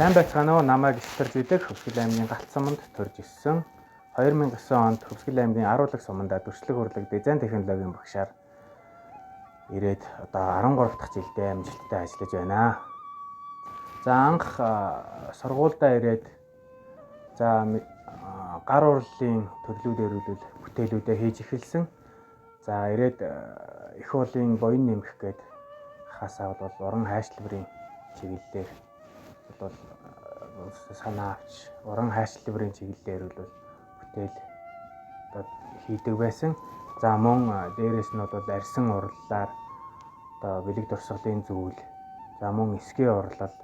Сайн байцгаана уу? Намайг Исвэр Зүдэх Хөвсгөл аймгийн Галт суманд төрж өссөн. 2009 онд Хөвсгөл аймгийн Аруулаг сумандаа дүрслэх урлаг дизайн технологийн багшаар ирээд одоо 13 дахь жилдээ амжилттай ажиллаж байна. За анх сургуульдаа ирээд за гар урлалын төрлүүдээр бол бүтээлүүдээ хийж эхэлсэн. За ирээд их уулын буян нэмэх гээд хасаа бол уран хайшлбарын чиглэлээр бол санаа авч уран хайшлбарын чиглэлээр бол бүтээл одоо хийдэг байсан. За мөн дээрэс нь бол арьсан урлалаар одоо бэлэг дурсгалын зүйл, за мөн эсгийн урлал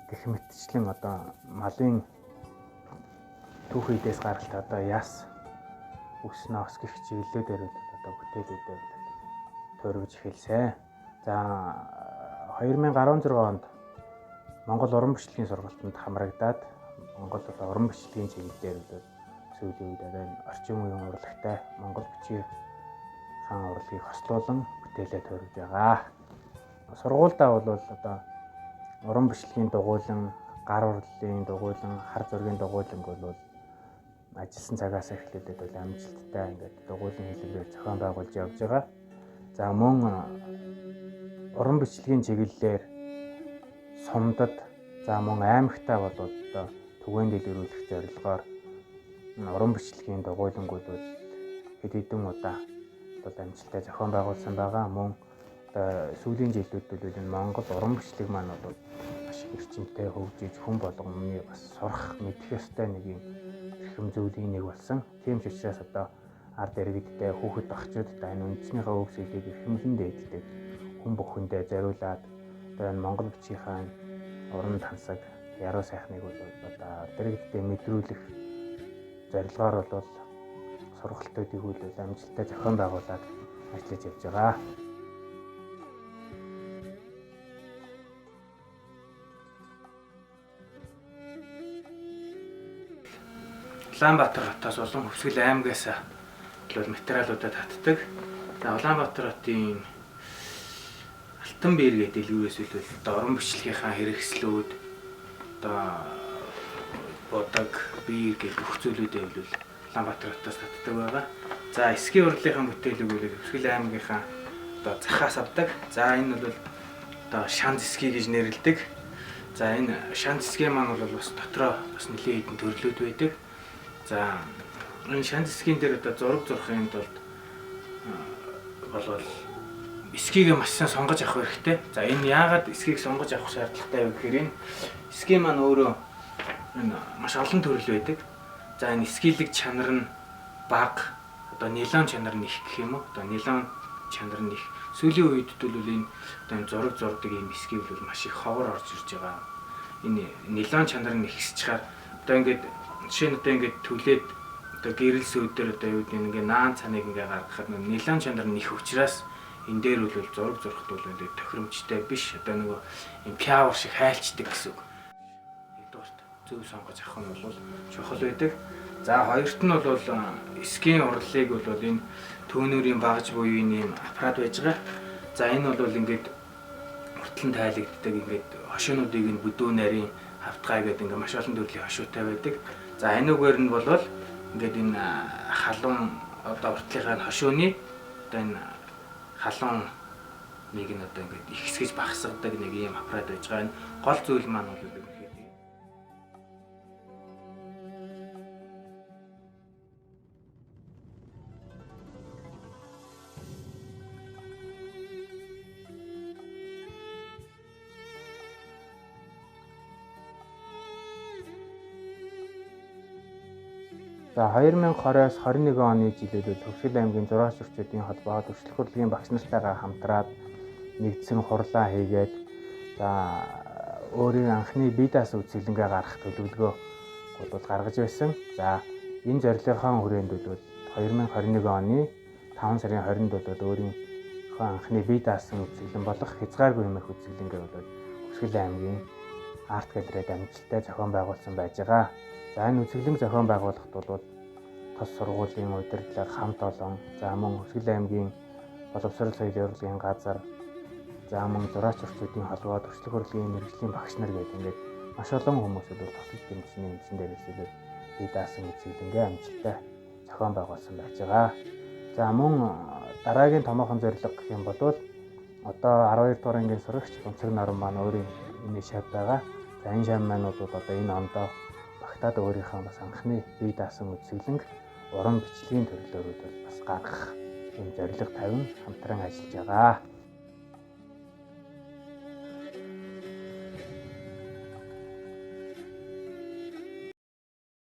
гэх мэтчлэн одоо малын түүхийдээс гаралтай одоо яс үс ноос гэх чиглэлүүдээр одоо бүтээлүүдээ төрөж эхэлсэн. За 2016 онд Монгол уран бичлэгийн сургалтанд хамрагдаад Монгол одоо уран бичлэгийн чиглэлээр бол сүүлийн үед одоо энэ орчин үеийн урлагтай Монгол бичгийн хаан урлагийг хослуулан бүтээлээ төрөж байгаа. Сургуульдаа бол одоо уран бичлэгийн дугуйлан, гар урлалын дугуйлан, хар зургийн дугуйланг бол ажилласан цагаас эхлүүлээд бол амжилттай ингээд дугуйлан хэлбэрээр зохион байгуулж явж байгаа. За мөн уран бичлэгийн чиглэлээр сумдад, за мөн аймагтаа бол одоо түгээн дэлгэрүүлэх зорилгоор уран бичлэгийн дугуйлангууд бол хэд хэдэн удаа бол амжилттай зохион байгуулсан байгаа. Мөн одоо сүүлийн жилүүд бол энэ Монгол уран бичлэг маань бол маш их эрчимтэй хөгжиж хүн болгоны бас сурах мэдэх ёстой нэг юм эрхэм зүйлийн нэг болсон. Тийм ч учраас одоо ард иргэдтэй хүүхэд багчуудтай энэ үндэснийхээ өв соёлыг эрхэмлэн дээдэлдэг хүн бүхэндээ зориулаад одоо энэ Монгол бичгийнхаа уран тансаг яруу сайхныг бол одоо ард иргэдтэй мэдрүүлэх зорилгоор бол сургалтуудыг бол амжилттай зохион байгуулад ажиллаж явж байгаа. Улаанбаатар хотоос улам Хөвсгөл аймгаас бол материалуудаа татдаг. За Улаанбаатар хотын Алтан биер гэдэг дэлгүүрээс бол одоо уран бичлэгийнхаа хэрэгслүүд одоо будаг, биер гэх бүх зүйлүүдээ бол Улаанбаатар хотоос татдаг байгаа. За эсгийн урлалынхаа бүтээлүүд бол Хөвсгөл аймгийнхаа одоо захаас авдаг. За энэ бол одоо шан зэсгий гэж нэрлэдэг. За энэ шан зэсгийн маань бол бас дотроо бас нэлээд хэдэн төрлүүд байдаг. За энэ шан зэсгийн дээр одоо зураг зурхын тулд болвол эсгийг маш сайн сонгож авах хэрэгтэй. За энэ яагаад эсгийг сонгож авах шаардлагатай вэ гэхээр энэ эсгийн маань өөрөө энэ маш олон төрөл байдаг. За энэ эсгийлэг чанар нь бага, одоо нилон чанар нь их гэх юм уу? Одоо нилон чанар нь их. Сүүлийн үед бол энэ одоо энэ зураг зурдаг ийм эсгийг бол маш их ховор орж ирж байгаа. Энэ нилон чанар нь ихсэж чаар одоо ингээд жишээ нь одоо ингээд түлээд одоо гэрэл сүүдэр одоо юу гэдэг ингээ наан цаныг ингээ гаргахад нилон чанар нь их учраас энэ дээр бол зураг зурхад бол ингээд тохиромжтой биш. Одоо нөгөө юм пиавр шиг хайлчдаг гэсэн үг. Нэгдүгээрт зөв сонгож авах нь бол чухал байдаг. За хоёрт нь бол эсгийн урлалыг бол энэ төөнүүрийн багж буюу энэ юм аппарат байж байгаа. За энэ бол ингээд уртлан тайлагддаг ингээд хошуунуудыг нь бүдүү нарийн хавтгай гэдэг ингээд маш олон төрлийн хошуутай байдаг. За энүүгээр нь бол ингээд энэ халуун одоо уртлынхаа хошууны одоо энэ халуун нэг нь одоо ингээд ихсгэж багасгадаг нэг ийм аппарат байж байгаа. Энэ гол зүйл маань бол ерөнхийдөө За 2020-оос 21 оны жилүүд бол Хөвсгөл аймгийн зураач зурчдын холбоо төрчлөх урлагийн багш нартайгаа хамтраад нэгдсэн хурлаа хийгээд за өөрийн анхны бие даасан үзэсгэлэнгээ гаргах төлөвлөгөө бол гаргаж байсан. За энэ зорилгынхаа хүрээнд бол 2021 оны 5 сарын 20-нд бол өөрийнхөө анхны бие даасан үзэсгэлэн болох хязгааргүй хэмээх үзэсгэлэнгээ бол Хөвсгөл аймгийн арт галерейд амжилттай зохион байгуулсан байж байгаа. За энэ үзэсгэлэн зохион байгуулахад бол тус сургуулийн удирдлага хамт олон, за мөн Хөвсгөл аймгийн боловсрол соёлын урлагийн газар, за мөн зураач зурчдын холбоо, төрчлөх урлагийн мэргэжлийн багш нар гэдэг ингээд Маш олон хүмүүсүүд бол тусалж дэмжсэний үндсэн дээрээс л бие даасан үзэсгэлэнгээ амжилттай зохион байгуулсан байж байгаа. За мөн дараагийн томоохон зорилго гэх юм бол одоо 12 дугаар ангийн сурагч Гунцэг Норон маань өөрийн энэ шав байгаа. За энэ шав маань бол одоо энэ ондоо багтаад өөрийнхөө бас анхны бие даасан үзэсгэлэнг уран бичлэгийн төрлөөр бол бас гаргах юм зорилго тавин хамтран ажиллаж байгаа.